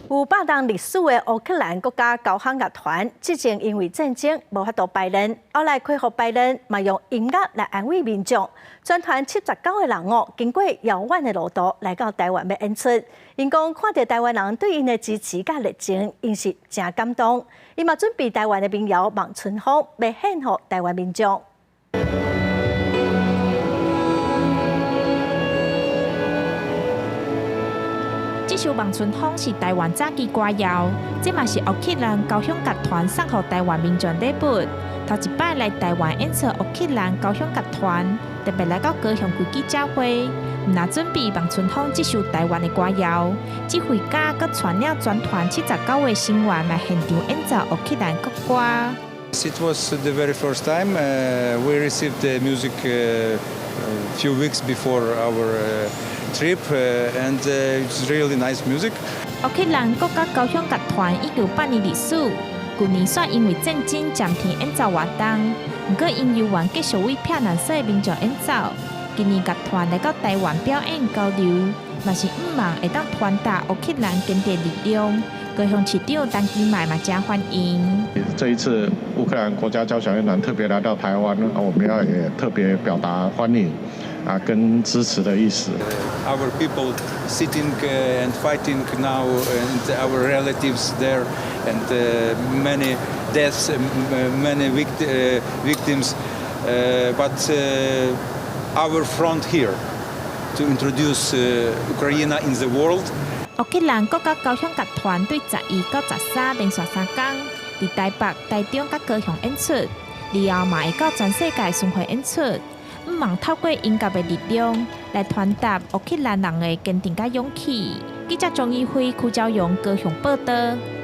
有100冬歷史的烏克蘭國家交響樂團，之前因為戰爭無法度排練，後來恢復排練，嘛用音樂來安慰民眾。全團79個人哦，經過遙遠的路途來到台灣欲演出。𪜶講看著台灣人對𪜶的支持佮熱情，𪜶是誠感動。𪜶嘛準備台灣的民謠《望春風》，欲獻予台灣民眾。這首《望春風》是台灣早期歌謠，這嘛是烏克蘭交響樂團送予台灣民眾禮物。頭一擺來台灣演出，烏克蘭交響樂團特別來到高雄開記者會，毋但準備《望春風》這首台灣的歌謠，指揮家閣帶領全團79個成員來現場演奏烏克蘭國歌。 It was the very first time we received the music a few weeks before our trip, and it's really nice music. 烏克蘭國家交響樂團已有100年歷史，舊年煞因為戰爭暫停演奏活動，毋過𪜶猶原繼續為避難所的民眾演奏。今年樂團來到台灣表演交流，嘛是向望會當傳達烏克蘭堅定力量。高雄市長陳其邁嘛誠歡迎。這一次烏克蘭國家交響樂團特別來到台灣，我們要也特別表達歡迎啊跟支持的意思。 Our people sitting and fighting now, and our relatives there, and many deaths, many victims, but our front here to introduce Ukraine in the world. 烏克蘭國家交響樂團對11到13連續3工，佇台北、台中佮高雄演出，以後嘛會到全世界巡迴演出。向望透過音樂的力量來傳達烏克蘭人的堅定佮勇氣。記者莊一輝、柯昭榮高雄報導。